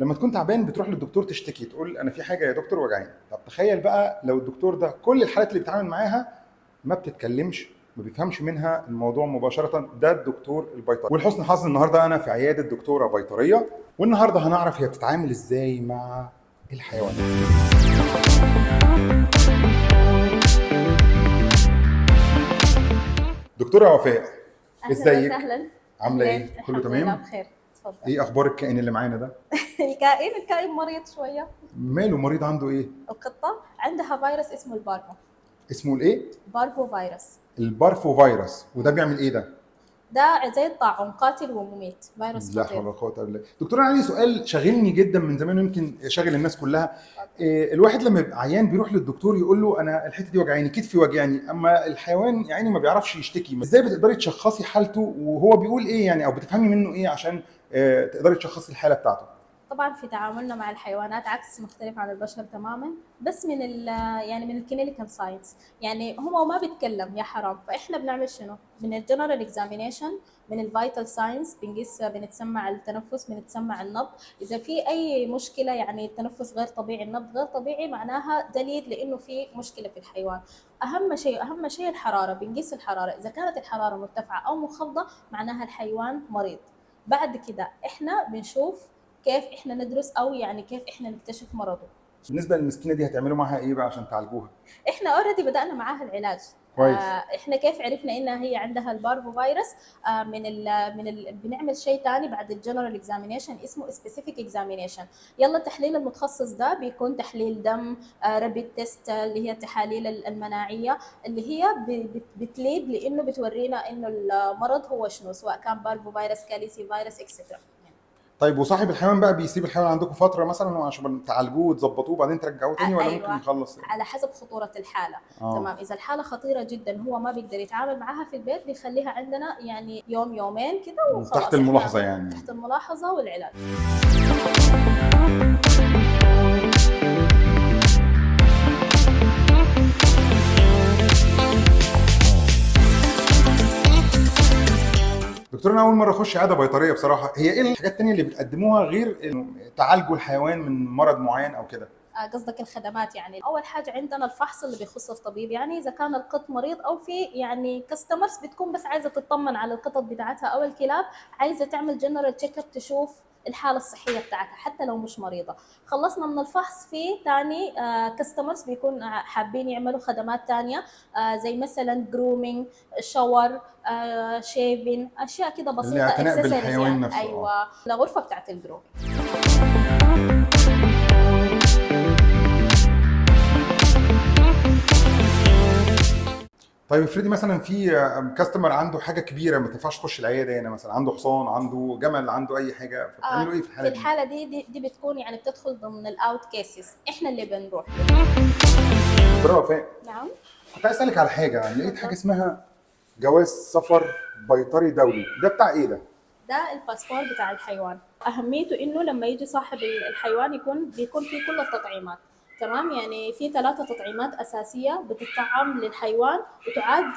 لما تكون تعبان بتروح للدكتور تشتكي، تقول انا في حاجة يا دكتور وجعاني. طب تخيل بقى لو الدكتور ده كل الحالات اللي بيتعامل معاها ما بتتكلمش، ما بيفهمش منها الموضوع مباشرة. ده الدكتور البيطري. ولحسن حظ النهارده انا في عيادة دكتورة بيطريه، والنهارده هنعرف هي بتتعامل ازاي مع الحيوانات. دكتورة وفاء، ازيك؟ اهلا. عامله ايه؟ كله تمام؟ بخير. اتفضل. ايه اخبار الكائن اللي معانا ده؟ الكائن مريض شوية. ماله مريض؟ عنده ايه؟ القطة عندها فيروس اسمه ال parvo. اسمه الايه؟ parvo virus. ال parvo virus، وده بيعمل ايه ده؟ ده زي الطاعون، قاتل ومميت، فيروس لا خطير. حول ولا قوة الا بالله. دكتور، انا عندي سؤال شاغلني جدا من زمان ويمكن شاغل الناس كلها. إيه، الواحد لما يبقى عيان بيروح للدكتور يقول له انا الحتة دي وجعاني، كتفي وجعني، اما الحيوان يعني ما بيعرفش يشتكي. ازاي بتقدري تشخصي حالته وهو بيقول ايه يعني، او بتفهمي منه ايه عشان تقدري تشخصي الحالة بتاعته؟ طبعا في تعاملنا مع الحيوانات عكس مختلف عن البشر تماما، بس من ال يعني من ال clinical signs، يعني هو ما بيتكلم يا حرام، فاحنا بنعمل شنو؟ من ال general examination، من ال vital signs، بنقيس، بنتسمع التنفس، بنتسمع النبض، اذا في اي مشكلة يعني التنفس غير طبيعي، النبض غير طبيعي، معناها دليل لانه في مشكلة في الحيوان. اهم شيء الحرارة، بنقيس الحرارة، اذا كانت الحرارة مرتفعة او منخفضة معناها الحيوان مريض. بعد كده احنا بنشوف كيف احنا ندرس او يعني كيف احنا نكتشف مرضه. بالنسبة للمسكينه دي هتعملوا معاها ايه بقى عشان تعالجوها؟ احنا already بدانا معاها العلاج. كويس. احنا كيف عرفنا انها هي عندها ال parvo virus؟ من ال من ال بنعمل شيء ثاني بعد ال general examination اسمه specific examination. يلا التحليل المتخصص ده بيكون تحليل دم، rapid test اللي هي التحاليل المناعية اللي هي بت lead لانه بتورينا انه المرض هو شنو، سواء كان parvo virus، calicivirus، etcetera. طيب وصاحب الحيوان بقى بيسيب الحيوان عندكم فترة مثلا عشان تعالجوه وتظبطوه وبعدين ترجعوه تاني، ولا أيوة. ممكن يخلص؟ على حسب خطورة الحالة. تمام، اذا الحالة خطيرة جدا هو ما بيقدر يتعامل معاها في البيت، بيخليها عندنا يعني يوم يومين كده وخلاص، تحت الملاحظة يعني. تحت الملاحظة والعلاج. دكتور، انا اول مرة اخش عيادة بيطريه بصراحة. هي ايه الحاجات الثانية اللي بتقدموها غير انه تعالجوا الحيوان من مرض معين او كده؟ قصدك الخدمات يعني. اول حاجة عندنا الفحص اللي بيخص الطبيب، يعني اذا كان القط مريض او في يعني customers بتكون بس عايزه تطمن على القطط بتاعتها او الكلاب، عايزه تعمل general check up تشوف الحالة الصحية بتاعتها حتى لو مش مريضه. خلصنا من الفحص، في ثاني customers بيكون حابين يعملوا خدمات ثانية، زي مثلا grooming، shower، shaving، اشياء كده بسيطة، الاعتناء بالحيوان يعني. نفسه. ايوه، الغرفة بتاعت ال grooming. طيب افرضي مثلا في customer عنده حاجة كبيرة ما تنفعش تخش العيادة هنا، مثلا عنده حصان، عنده جمل، عنده اي حاجة، فبتعملوا ايه في الحالة في دي؟ الحالة دي بتكون يعني بتدخل ضمن ال out cases، احنا اللي بنروح. دكتورة وفاء، نعم، كنت عايز اسالك على حاجة. لقيت حاجة اسمها جواز سفر بيطري دولي، ده بتاع ايه ده؟ ده الباسبور بتاع الحيوان. اهميته انه لما يجي صاحب الحيوان بيكون فيه كل التطعيمات. تمام، يعني في 3 تطعيمات اساسية بتطعم للحيوان وتعاد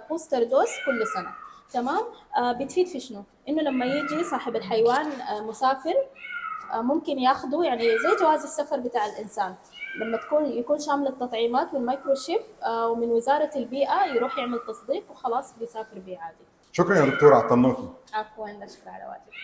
booster dose كل سنة. تمام، بتفيد في شنو؟ انه لما يجي صاحب الحيوان مسافر، ممكن ياخده يعني زي جواز السفر بتاع الانسان، لما يكون شامل التطعيمات وال microchip، ومن وزارة البيئة يروح يعمل تصديق وخلاص بيسافر بيه عادي. شكرا يا دكتور على التناقي. عفوا، لا شكر على واجب.